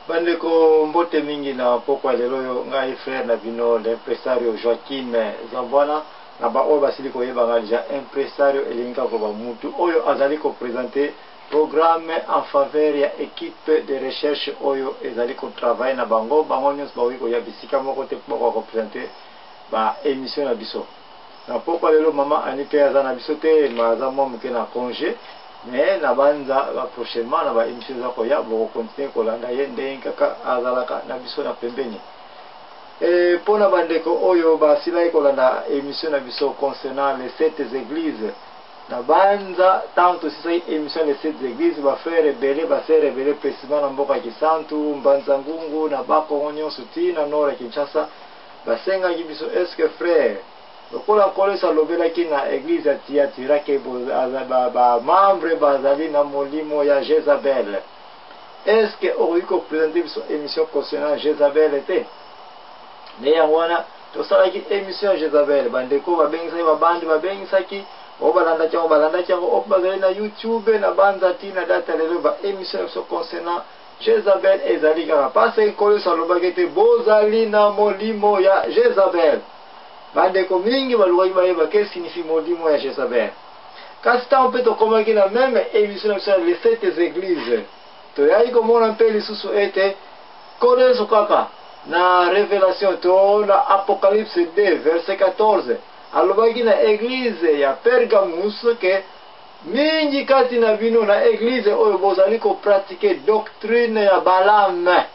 Bandeko, mbote mingi na pokwa ya lelo oyo. Ngai frère na bino, l'impresario Joaquim Zambwana. Na baoyo basili koyeba ngai deja, impresario elingi kaka koloba mutu oyo azali kopresente programme en faveur ya equipe de recherche oyo ezali kotravaille na bango. Bango nyonso bakoki koya bisika moko te mpo bakoka kopresente ba émission na biso. Na pokwa lelo, mama Ani mpe aza na biso te, ma aza mwa moke na congé, mais na banza ba prochainement na ba émission eza koya, bokokontinue kolanda ye ndenge kaka azalaka na biso na pembeni. E mpona bandeko oyo basilaki kolanda émission na biso concernant les sept églises, na banza ntango tosisaki émission les sept églises, bafrère ebele, basœur ebele, précisément na mboka ya Kisantu, Mbanza Ngungu, na Bakongo nyonso ti na nord ya Kinshasa, basengaki biso: est ce que frère, lokola Nkolo Yesu alobelaki na église ya Tiatira ke bamembre bazali na molimo ya Jezabel, est ce que okoki kopresente biso émission concernant Jezabel te? Nde yango wana tosalaki émission ya Jezabel. Bandeko babengisaki babandi, babengisaki oyo balandaki yango, balandaki yango oyo bazali na YouTube. Na banza ti na date ya lelo, baémission na biso concernant Jezabel ezali kaka, parce Nkolo Yesu alobaki ete bozali na molimo ya Jezabel. Bandeko mingi balukaki bayeba que signifie molimo ya Jezabel. Kasi ntango mpe tokomaki na même émission na biso ya les sept églises, toyaki komona mpe lisusu ete Nkolo Yesu kaka na Révélation to na Apocalypse 2 verset 14 alobaki na église ya Pergamus ke mingi kati na bino na église oyo bozali kopratike doctrine ya Balame.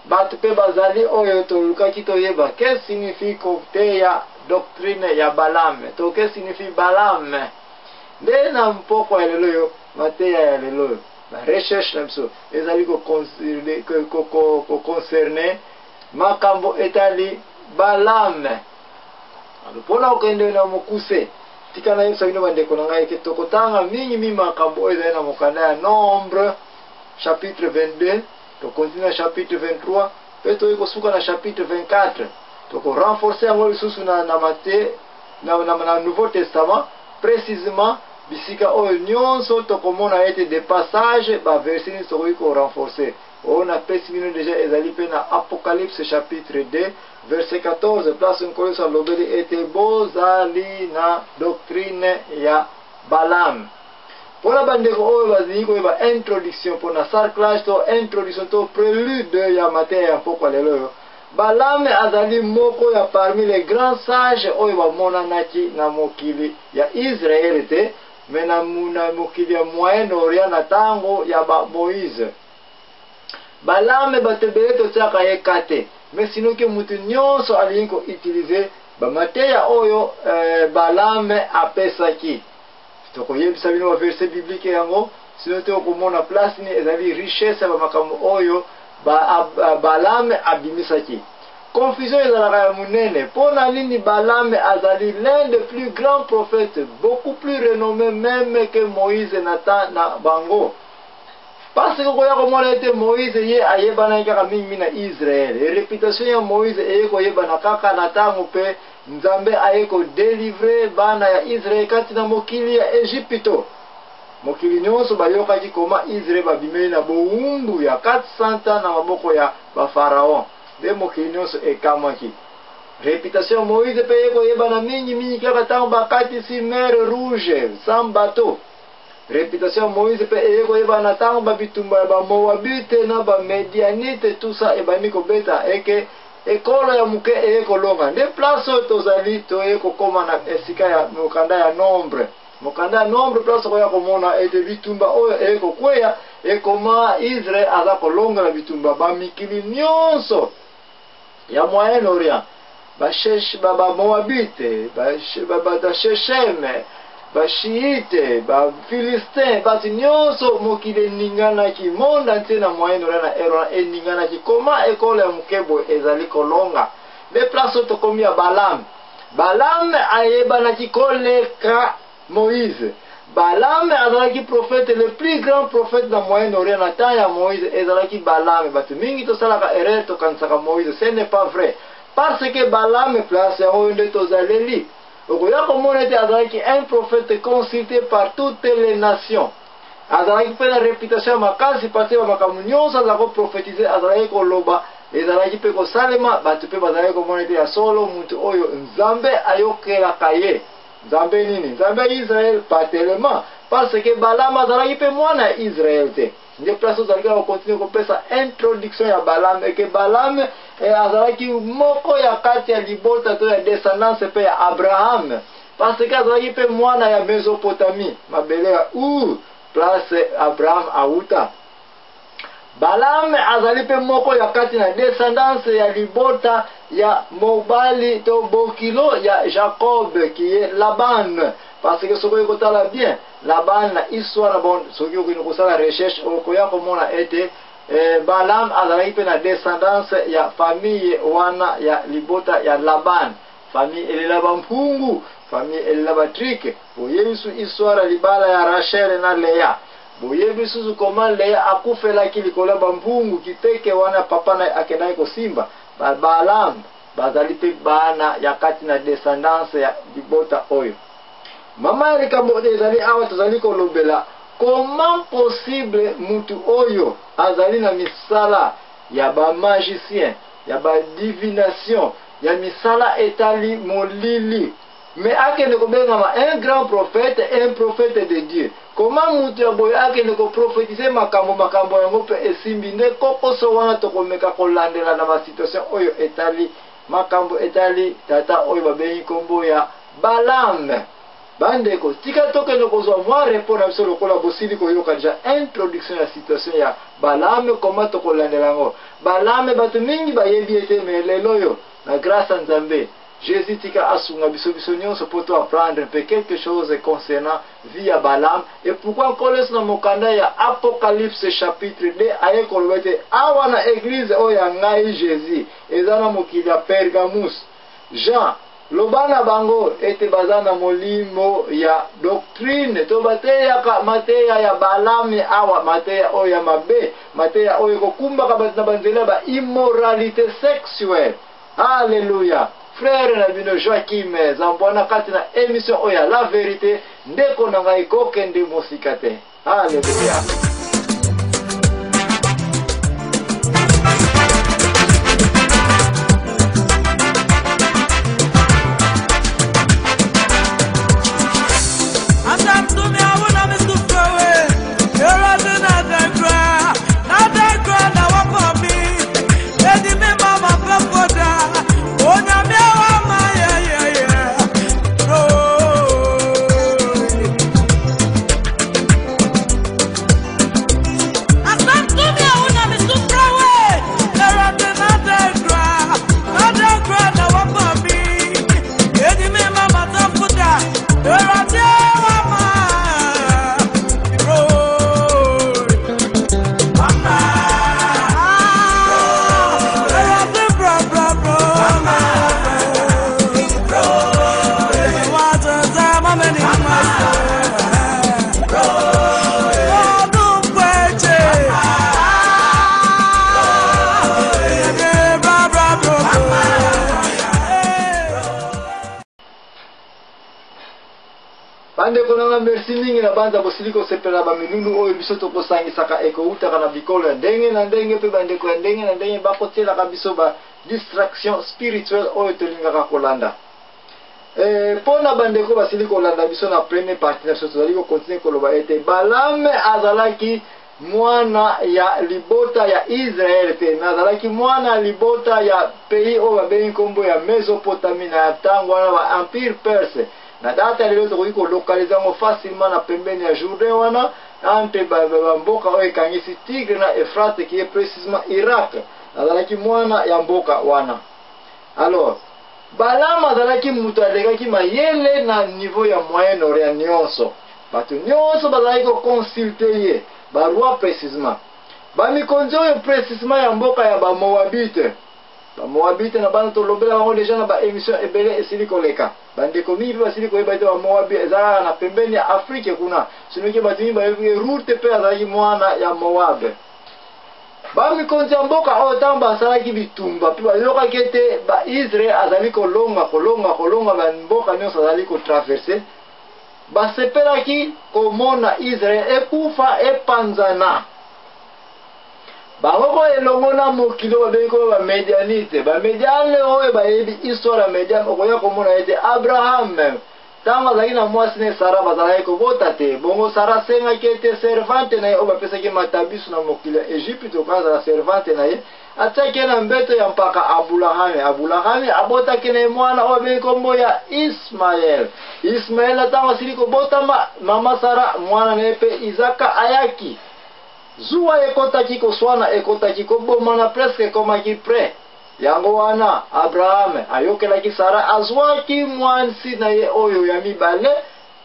Bato mpe bazali oyo tolukaki toyeba que signifie koteya doctrine ya Balame to que signifie Balame. Nde na mpokwa ya lelo oyo, mateya ya lelo oyo, barecherche na biso ezali koconcerne makambo etali Balame. Mpona kokende na mokuse, tika nayebisa bino, bandeko na ngai, ke tokotanga mingi makambo oyo ezali na mokanda ya Nombre, chapitre 22. Tokontinue na chapitre 23 mpe toyei kosuka na chapitre 24. Tokorenforce yango lisusu na mate na Nouveau Testament, précisément bisika oyo nyonso tokomona ete de passage, baverset nini tokoki korenforce. Oyo napesi bino deja ezali mpe na Apocalypse chapitre 2 verset 14, place Nkolo Yesu alobeli ete bozali na doctrine ya Balam. Mpona bandeko oyo balingi koyeba introduction mpona sarclage to introduction to prélude ya mateya ya mpokwa lelo oyo, Balame azali moko ya parmi les grands sages oyo bamonanaki na mokili ya Israele te, me na mokili ya Moyen Orient na ntango ya baMoïse. Balame, bato ebele totiaka ye ka te, me sinoki motu nyonso alingi koutilize bamateya oyo Balame apesaki. Tokoyebisa bino baverset biblique yango, sino te okomona place nini ezali richesse ya bamakambo oyo Balame abimisaki. Confusion ezalaka ya monene. Mpo na nini Balame azali l'un des plus grands prophètes, beaucoup plus renommé même que Moïse na temps na bango? Parce que koya komona ete Moïse ye ayebanaki kaka mingi na Israele. Réputation ya Moïse eye koyebana kaka na ntango mpe Nzambe aye kodelivre bana ya Israele kati na mokili ya Ejipito. Mokili nyonso bayokaki koma Israele babimeli na bowumbu ya 400 ans na maboko ya bafaraon, nde mokili nyonso ekamwaki. Réputation ya Moïse mpe ye koyebana mingi mingi kaka ntango bakatisi mer Rouge sans bateau. Réputation ya Moïse mpe eye koyebana na ntango babitumba ya Bamoabite na Bamedianite, tout ça ebandi kobeta, eke ekolo ya moke eye kolonga. Nde place oyo tozali, toye kokóma na esika ya mokanda ya Nombre. Mokanda ya Nombre, place okoya komona ete bitumba oyo eye kokweya, ekoma Israel aza kolongela bitumba bamikili nyonso ya Moyen Orient, Bamoabite, Bashesheme, Bashiite, Bafilistin, bato nyonso. Mokili eninganaki, monde entier na Moyen Orient na ère wana eninganaki, koma ekolo ya moke boye ezali kolonga. Nde place oyo tokomi ya Balame. Balame ayebanaki koleka Moïse. Balame azalaki prophète, le plus grand prophète na Moyen Orient na temps ya Moïse ezalaki Balame. Bato mingi tosalaka erreur, tokanisaka Moïse. Ce n'est pas vrai, parce que Balame, place yango oyo nde tozaleli, okoya komona ete azalaki un prophète consulté par toutes les nations. Azalaki mpe na reputation ya makasi parce ba makambo nyonso azalaki ko prophétiser, azalaki koloba, ezalaki mpe kosalema, bato mpe bazalaki komona ete ya solo moto oyo Nzambe ayokelaka ye. Nzambe nini? Nzambe ya Israël? Pas tellement, parce que Balaam azalaki mpe mwana ya Israël te. Nde place ozalaki kaka kocontinue kopesa introduction ya Balaam eke Balaam eh, azalaki moko ya kati ya libota to ya descendance mpe ya Abraham parce que azalaki mpe mwana ya Mesopotamie, mabele ya Ur, place Abraham awuta. Balaam azali mpe moko ya kati na descendance ya libota ya mobali to bokilo ya Jacob qui est Laban parce que soki oye kotala bien Laban na histoire na bon soki okende kosala recherche okoya komona ete eh, Balaam azalaki mpe na descendance ya famille wana ya libota ya Laban famille elela bampungu famille elela batrike boyebi su histoire ya libala ya Rachel na Lea Boyebi lisusu comment Lea akufelaki likolo ya ba mpungu kiteke wana papa na ye akendaki kosimba? Ba Balaam bazali pe bana ya kati na descendance ya libota oyo. Mama ya likambo ezali awa tozali kolobela comment possible mutu oyo azali na misala ya ba magicien, ya ba divination, ya misala etali molili Mais akende kobengama un grand prophète, un prophète de Dieu. Comment mutu ya boye akende ko prophétiser makambo makambo yango pe esimbi nde kokoso wana tokomeka kolandela na ba situation oyo etali makambo etali tata oyo babengi kombo ya Balaam. Bandeko, tika tokende kozwa mwa repos na biso lokola bosili koyoka deja introduction ya situation ya Balaam, comment tokolandela yango. Balaam bato mingi bayebi ye te, mais lelo oyo na grâce ya Nzambe Jesus tika asunga biso biso nionso po to apprendre mpe quelque chose concernant vie ya Balaam et pourquoi Nkolo Yesu na mokanda ya Apocalypse chapitre 2 aye koloba ete awa na eglise oyo ya ngai Jesus eza na mokili ya Pergamus Jean loba na bango ete baza na molimo ya doctrine to bateyaka mateya ya Balaam awa mateya oyo ya mabe mateya oyo ekokumbaka bato na banzela ya ba immoralité sexuelle Alleluia! Frère na bino Joachim Zambwana kati na emission oyo ya La Verite, ndeko na ngai kokende mosika te. Alleluia! Bandeko na nga merci mingi na banza bosili kosepela na bamilulu oyo biso tokosangisaka ekoutaka na bikolo ya ndenge na ndenge mpe bandeko ya ndenge na ndenge bakotielaka biso ba distraction spirituelle oyo tolingaka kolanda. Eh, mpo na bandeko basili kolanda biso na premier partie na biso tozali kokontinue koloba ete Balame azalaki mwana ya libota ya Israele te, me azalaki mwana ya libota ya pays oyo babengi nkombo ya Mesopotamie na ntango wana ba empire perse. Na date ya lelo tokoki kolokalize yango facilement na pembeni ya Jourdain wana entre bamboka oyo ekangisi Tigre na Euphrate qui est précisément Irak. Azalaki mwana ya mboka wana. Alors, Balaam azalaki moto alekaki mayele na niveau ya Moyen-Orient nyonso. Bato nyonso bazalaki ko consulter ye, ba rois precisement. Ba mikonzi oyo precisement ya mboka ya ba Moabite. Ba Moabite na bana tolobela bango deja na ba emission ebele esili koleka. Ba ndeko mingi pe basili koyeba ete ba Moabi eza kaka na pembeni ya Afrique kuna. Sinoki bato mingi bayebi ke Rute pe azalaki mwana ya Moabe. Ba mikonzi ya mboka oyo ntango basalaki bitumba mpe bayokaki ete ba Israel azali kolonga kolonga kolonga ba mboka nyonso azali ko traverser. Basepelaki komona Israel ekufa, epanzana. Bango ko elongo na mokili oyo babengi koma Bamedianite. Bamediane oyo bayebi histoire ya Mediane, okoya komona ete Abraham ntango azalaki na mwasi na Sara, bazalaki kobota te. Bongo Sara asengaki ete servante na ye oyo bapesaki matabisu na mokili ya Egypte okoya azala servante na ye, atiaki ye na mbeto ya mpaka Abulahami. Abulahami abotaki na ye mwana oyo abengi nkombo ya Ismael. Ismael ntango asili kobotama, mama Sara mwana na ye mpe Izaka ayaki. Zuwa ekotaki, koswana ekotaki, kobomana presque ekomaki près. Yango wana Abraham ayokelaki Sara, azwaki mwasi na ye oyo ya mibale,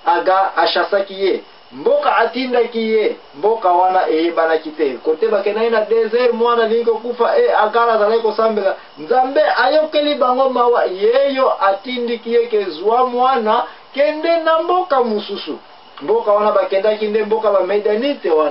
Aga, achasaki ye. Mboka atindaki ye, mboka wana eyebanaki te. Kote bakendaki na desert, mwana alingi kokufa, e Agar azalaki kosambela. Nzambe ayokeli bango mawa, yeyo atindiki ye ke zwa mwana, kende na mboka mosusu. Mboka wana bakendaki nde mboka Bamedianite wana.